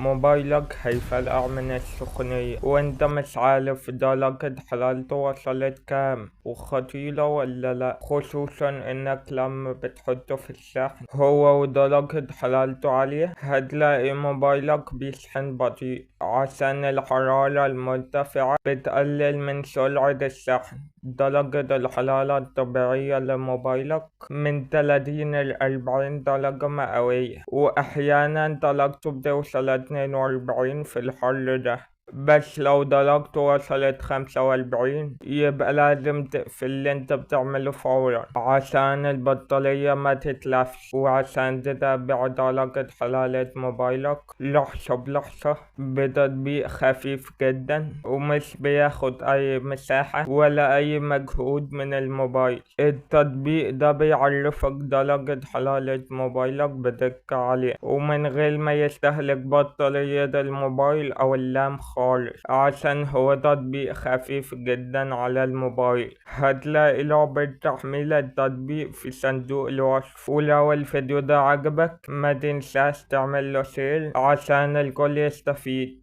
موبايلك هيفرقع من السخونية وانت مش عارف درجة حرارته وصلت كام وخطيرة ولا لا، خصوصا انك لما بتحطه في الشحن هو ودرجة حرارته عالية هتلاقي موبايلك بيشحن بطيء عشان الحرارة المرتفعة بتقلل من سرعة الشحن. درجة الحرارة الطبيعية لموبايلك من 30 ل 40 درجة مئوية، وأحيانا درجته بتوصل 42 في الحر ده، بس لو درجته وصلت 45 يبقى لازم تقفل اللي انت بتعمله فورا عشان البطارية ما تتلفش، وعشان تتابع درجة حرارة موبايلك لحظة بلحظة بتطبيق خفيف جدا ومش بياخد اي مساحة ولا اي مجهود من الموبايل. التطبيق ده بيعرفك درجة حرارة موبايلك بدقة عالية ومن غير ما يستهلك بطارية الموبايل او اللام خالص، عشان هو تطبيق خفيف جدا على الموبايل. هتلاقي رابط تحميل التطبيق في صندوق الوصف، ولو الفيديو ده عجبك ما تنساش تعمل له share عشان الكل يستفيد.